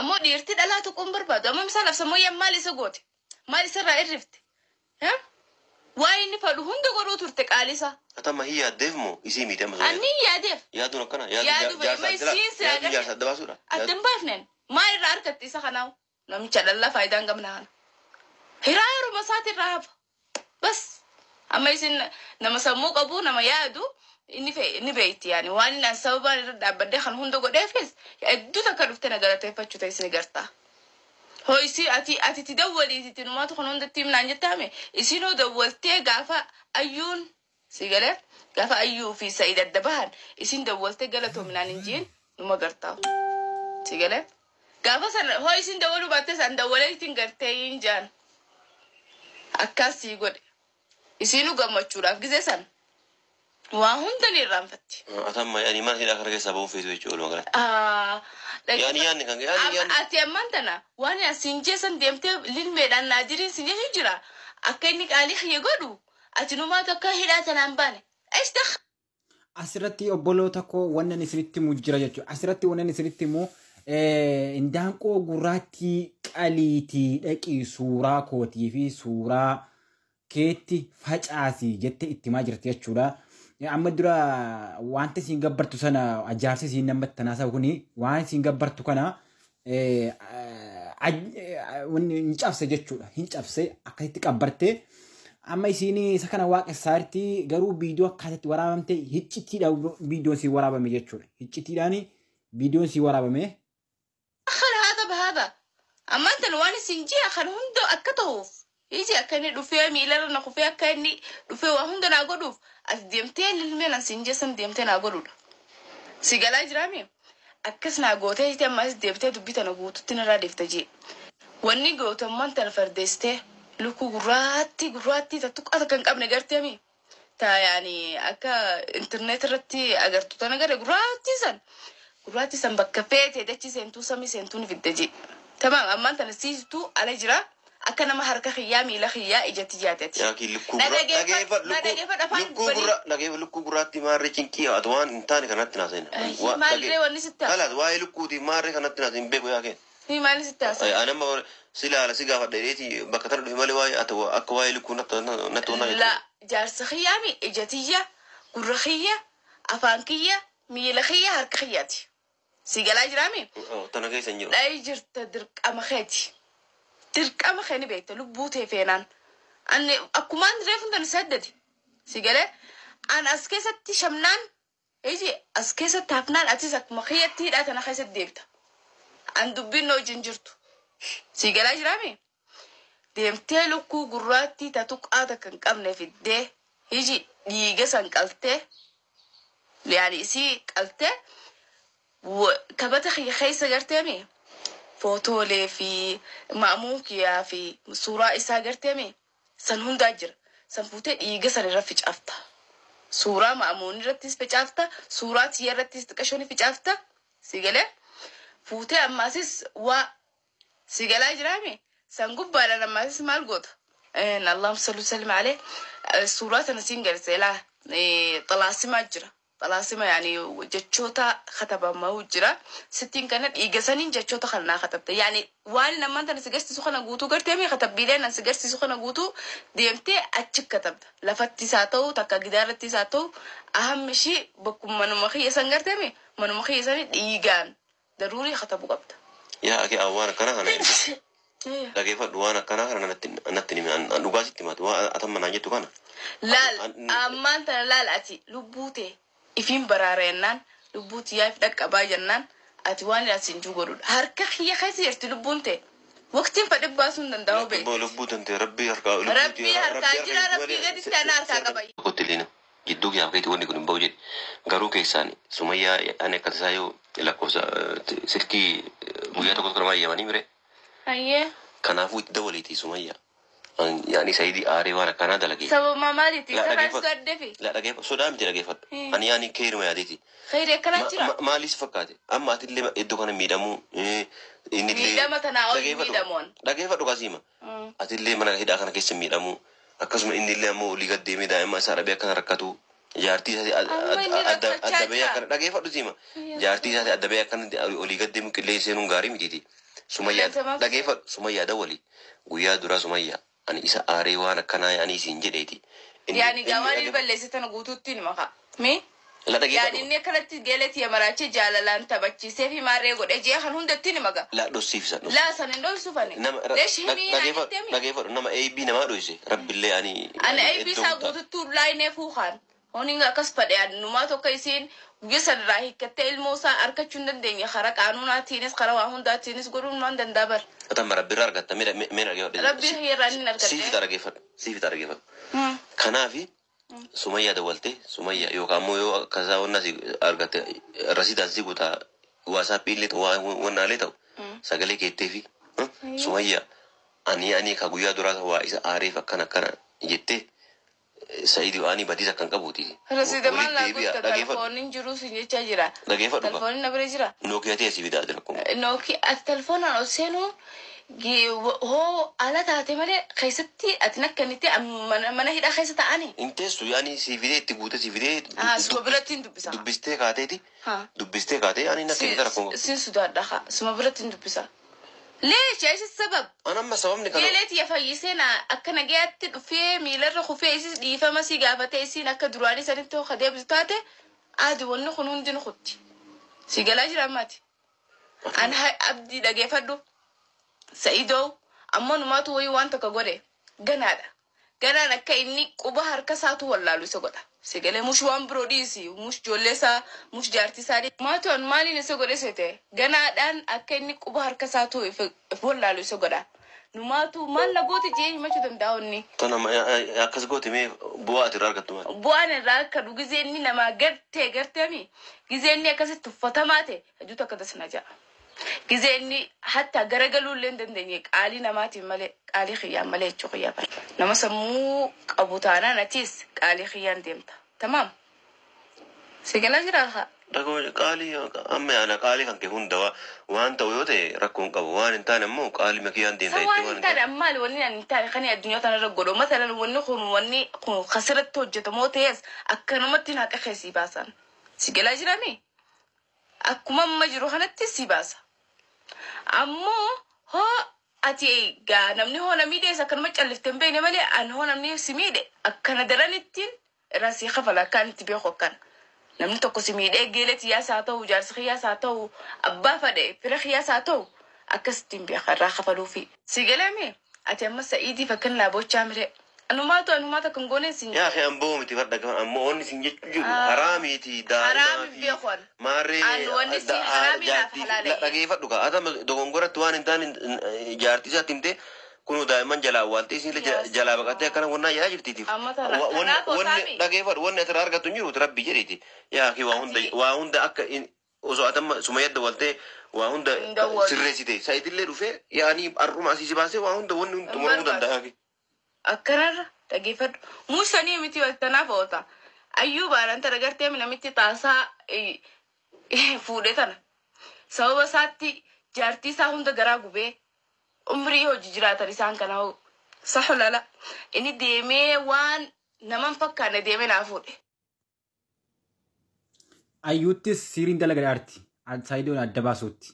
Ammoo dhiirti dhalaa tuquun barbaadu. Amma misaalaaf sammuyyaan maal isa goote? Maal isarraa irrifte? Waa inni fadhu hunda godhuu turte qaalisa. Atama hin yaaddeef moo isii miite amma? Anni yaadeef. Yaaduun akkana. Yaaduu Jaarsa ma isiin si yaaduu jaarsa adda baasuudha. Adda hin baafneen. Maal irraa argatte isa kanaawu? Namicha dhallaa faayidaa hin qabne kana. Hiraa yeruma isaati irraa hafa. Bas. Amma isin nama sammuu qabu, nama yaadu inni inni beekti yaani waan inni an sababaan irra dhaabbadhee kan hunda godheefis hedduu takka dhufte na galateeffachuu ta'e isin gartaa. Hoo isii ati itti dawwaliiti itti numaatu kan hundatti himnaan jettaame isinuu dawwaltee gaafa ayyuun si galee gaafa ayyuu fi sa'id adda bahan isin dawwaltee galatoominaan hin jiin numa gartaa. Si galee gaafa sana hoo isin dawwaluu baatte san dawwalee ittiin gartee hin jaan akkas sii godhe isinuu gammachuudhaaf gizee san waa hunda ni irraanfatti. Atama yaani mana hidhaa kana keessaa bahuun feetu jechuudha walumaa galatti. Yaani yaanni kan yaani yaanni. Ati ammaan tana waan asiin jeessan deemtee lilmeedhaan naadiriin sin jechu jira. Akka inni qaalii kiyya godhu ati numaatu akka hidhaa tanaan baane. Ees dakha. Asirratti obboloota koo wannan isinitti himu jira jechuudha. Asirratti wannan isinitti himu indaanqoo gurraattii qaliitii dhaqii suuraa kootii fi suuraa keetti facaasi jettee itti himaa jirti jechuudha. Amma dura wanta isiin gabbartu sana jaarsi isiin namatti tanaasaa kuni waan isiin gabbartu kana hin cabse jechuudha. Hin cabse akkasitti qabbartee amma isiin isa kana waaqessaa jirti, garuu viidiyoo akkaatatti waraabamte hiccitiidhaan viidiyoon sii waraabame jechuudha. Hiccitiidhaan viidiyoon sii waraabame. هذا بهذا ammaan tana waan isin ji'a kan hunda akka ta'uuf iji akka inni dhufee miilarra na kufee akka inni dhufee waa hunda naa godhuuf as deemtee lilmeen asin jeessan deemtee naa godhuudha. Si galaa jiraami? Akkas naa gootee jite ammas deemtee dubbii tana guututti narraa deefta jee. Wanni gootummaan tana fardeessitee lukkuu gurraattii gurraattii tattuqaa takka hin qabne garteemi. Ta yaani akka intarneet irratti agartu tana gara gurraattii san. Gurraattii san bakka feete dachi seentuu samii seentuu ni fidde jee. Tamaam, ammaan tana siistuu ala jira. Akka nama harka kiyyaa miila kiyyaa ijatti jaateti. Yaa lukkuu Na gurraa dhageeffadhu, na dhageeffadhu, afaan lukkuu banii. Gurraa dhageeffadhu, lukkuu gurraatti maarree cinqii ati waan hin taane kanatti naasa'in. Maalirree wanni sitti haasa? Kalaas waa'ee lukkuuti maarree kanatti naasa'in beeku yaa kee. Maali sitti haasa? Ani amma si ilaala si gaafadha dheetii bakka tana dhufe malee waa'ee ati akka waa'ee lukkuu natti natti onnaa. La jaarsa kiyyaami ija tiyya, gurra kiyya, afaan kiyya, miila kiyya, harka kiyyaati. Si galaa jiraami? Tana keessa hin jiru. Dhayi jirta, dirqama keeti. Dirqama kee ni beekta lubbuu tee feenaan. Ani akkumaan reefu tan saddati. Si galee an as keessatti shamnaan iji as keessatti hafnaan atis akkuma kiyyatti hidhaa tana keessatti deebita. An dubbiin wajjin jirtu. Si galaa jiraami? Deemtee lukkuu gurraattii ta tuqaa takka hin qabne fiddee iji dhiiga san qaltee yaani isii qaltee kabata kiyya keessa garteemi footoolee fi ma'amuun kiyyaa fi suuraa isaa garteemi san hundaa jira. San fuutee dhiiga san irra ficaafta. Suuraa ma'amuun irrattis ficaafta, suuraa tiyya irrattis xiqqashoon ficaafta. Si galee fuutee ammaasis waa si galaa jiraami san gubbaadhaan ammaasis maal goota? Allahumma salli wa sallim alayh. Suuraa tana siin garsiise laa xalaasimaa jira. Xalaasima yaani jechoota katabamaa jira. Sittiin kana dhiiga saniin jechoota kana naa katabte. Yaani waan namaan tana si garsiisu kana guutuu gartee katabbiilee nan si garsiisu kana guutuu deemtee achi katabda. Lafattis haa ta'u takka gidaarrattis haa ta'u ahammi ishii bakkuma manuma kiyya san gartee manuma kiyya sanii dhiigaan daruurii katabuu qabda. Yaa akee waan akkana kana erga. Dhageeffadhu, waan akkanaa kana natti natti himi, an dhugaa sitti himatu waan atamma naan jettu kana. Laal ammaan tana laal ati lubbuu tee ifiin baraarennaan lubbuu tiyyaa if dhaqqabaa jennaan ati waan asin juu godhudha. Harka kiyya keessa jirti lubbuun tee. Waqtiin fadhe baasuu hin danda'u beekti. Lubbuu lubbuu tante rabbii harkaa Rabbii harkaa jira, rabbii gaditti ana harkaa qaba. Tokkotti illee jidduu kiyyaaf keetti wanni kun hin bahu jedhe, garuu keessaan Sumayyaa ani akka tasaa yoo lakkoofsa silkii guyyaa tokko tokko namaa eeyyamanii mire. Hayyee. Kanaafuu itti dabaliiti Sumayyaa. Yaani Sayidii aaree waan akkanaa dalagee. Sababa maaliiti? La Isa dhageeffadhu. sodaaddeefi. La dhageeffadhu, sodaa miti, dhageeffadhu. Ani yaani keeruma yaadeeti. Khayri akkanaa jira. Maaliif fakkaate? Amma atillee iddoo kana miidhamuu inni illee. Miidhama tanaa ol Dhageeffadhu. miidhamuun. Dhageeffadhu kasiima. Atillee mana hidhaa kana keessa miidhamuu akkasuma inni illee ammoo olii gad deemee daa'imman isaa dhabee akkana rakkatu, jaartii isaati Amma inni adda rakkachaa adda bahee jira. akkana, dhageeffadhu siima, jaartii isaati adda bahee akkana olii gad deemu qilleensi seenuun gaarii mitiiti. Sumayyaa Qilleensa maaf dhageeffadhu Sumayyaa dawwali. Guyyaa duraa Sumayyaa ani isa aaree waan akkanaa ani isiin jedheeti. Inni Yaani inni gaa waan inni dhageeffadhu. balleesse tana guutuutti ni maka. Mi? La Yaani dhageeffadhu. inni akkanatti geeletii maraachee jaalalaan taphachiisee fi maarree godhee jee kan hundatti ni maka. La dhossiifisa dhossi. Laa san hin dhoksufani. Nama Leesh himii naan dhageeffadhu jettee mi? dhageeffadhu nama AB namaa dhoyse rabbillee ani Ani ani aybii iddoo isaa guddaa. guututtuu laayinee fuukaan. Honiin akkas fadhe annumaa tokko isiin guyya sanarraa hiikkattee ilmoo isaa argachuu hin dandeenye karaa qaanuunaatiinis karaa waa hundaatiinis godhuun waan danda'a bar. Atama rabbirraa argatta mee mee dhageeffadhu. Rabbi irraa inni Siif argadhe. dhaggeeffadhu siif dhaggeeffadhu. Kanaafi Sumayyaa dawwalte Sumayyaa yookaan immoo yoo akkasaa wanna si argatte rasiidhaan si guutaa waasaappii illee ta'u wannaalee ta'u sagalee keettee fi Sumayyaa ani ka guyyaa duraa waa isa aareef akkana akkana jettee Sa'iid ani badiisa akkan qabuuti. Rasiida maal Walitti naa deebi'a guutta dhageeffadhu telefooniin jiruu sin jechaa jira. dhageeffadhu ka Telefooniin na bira jira. Nookiyaa ta'e si fidaa jira kun. Nooki ati telefoonaan ol seenuu hoo ala taate malee keessatti ati nakkanitti mana hidhaa keessa taa'ani. Inteessu yaani si fidee itti guute si fidee Haa suma biratti hin dubbisa. dubbistee kaateeti Haa. dubbistee kaatee ani nakka inni rakkoon. Sin sodaadha haa suma biratti hin dubbisa. Leesh eessi sabab? An amma sababni kana Geeleeti ya fayyisee na akka nagayaatti dhufee miilarra kufee isis dhiifama si gaafatee isiin akka duraanii sanitti hoo deebisu taate aadi wanni kun hundi ni kutti. Si galaa jira ammaati. An abdii dhageeffadhu. Sa'idoo ammoo numaatu wayii waan tokko godhe ganaadha. Ganaan akka inni quba harka isaatu wallaalu isa godha. Si galee mush waan biroo dhiisi mush ijoollee isaa mush jaartii isaa dhiisi. Maatu an maaliin isa godhe seete ganaadhaan akka inni quba harka isaatu if wallaalu isa godha. Numaatu maal na goote jee himachuu danda'a inni. Tana akkas goote mee bu'aa ati irraa argattu maali? Bu'aan irraa akka dhugu gizee inni namaa gartee garteemi gizee inni akkasitti uffatamaa ta'e hedduu takka tasna ja'a. Gizee inni hatta garagaluu illee hin dandeenye qaalii namaatiin malee qaalii kiyyaan malee jechuu kiyyaa bara. Nama sammuu qabu taanaan atis qaalii kiyyaan deemta. Tamaam. Si galaa jiraa haa? Dhagoo qaalii amma yaana qaalii kan kee hunda waan ta'u yoo ta'e rakkoon qabu waan hin taane immoo qaalii makiyyaan deemta Sa jettee waan waan hin hin taane taane. ammaali wanni ani hin taane kan addunyaa tanarra godhu masalan wanni kun kasirratti hojjetamoo ta'es akkanumatti haqa kee sii baasan. Si galaa jirami? Akkuma amma jiru kanatti si baasa. Ammoo hoo ati gaa namni hoo na miidhees akkanuma callifte hin beekne malee an hoo namni si miidhe akkana daran ittiin irraa si kafala akkaan itti beeku akkana. Namni tokko si miidhee geele xiyyaas haa ta'u jaarsi xiyyaas haa ta'u abbaa fadhe fira xiyyaas haa ta'u akkasittiin beeka irraa kafaluufi. Si galame ati amma sa'iidiif akkan naa bochaa mire. Anumaatu anumaatu akkan gooneen sin Yaa akhi amboo miti bar dhaggeeffadhu ammoo onni sin jechuu jiru haraamiiti daa'imaa Haraami fi beeku an. maarree An wanni si haraami naaf halaala. dhageeffadhu kaa atama dogongoratti waan hin taane jaartii isaatti himte kunu daa'imman jalaa awwaaltee isin jalaa baqattee akkana wannaa yaa jirtiitiif. Amma tanaaf Wanni osaami. dhageeffadhu wanni asirraa argattu hin jiru rabbi jedhiiti. Yaa akhi waa hunda Ati waa hunda akka osoo atamma suma yadda waltee waa hunda hin dawwalu. sirreessite sa'idillee dhufee yaanii har'uma asii si baasee waa hunda wanni hundi Hin xumuramuu barbaachisu. danda'a. Akkanarra dhageeffadhu. Muusanii miti tanaaf oota. Ayyuu baaraan tana gartee namitti taasaa fuudhe tana. Sababa isaatti jaartii isaa hunda garaa gubee umrii hojii jiraatan isaan kana hoo. Saxu lala. Inni deemee waan naman fakkaanne deemee naa fuudhe. Ayyuuttis siiriin dalaga dhaarti. Saayidoon adda baasuutti.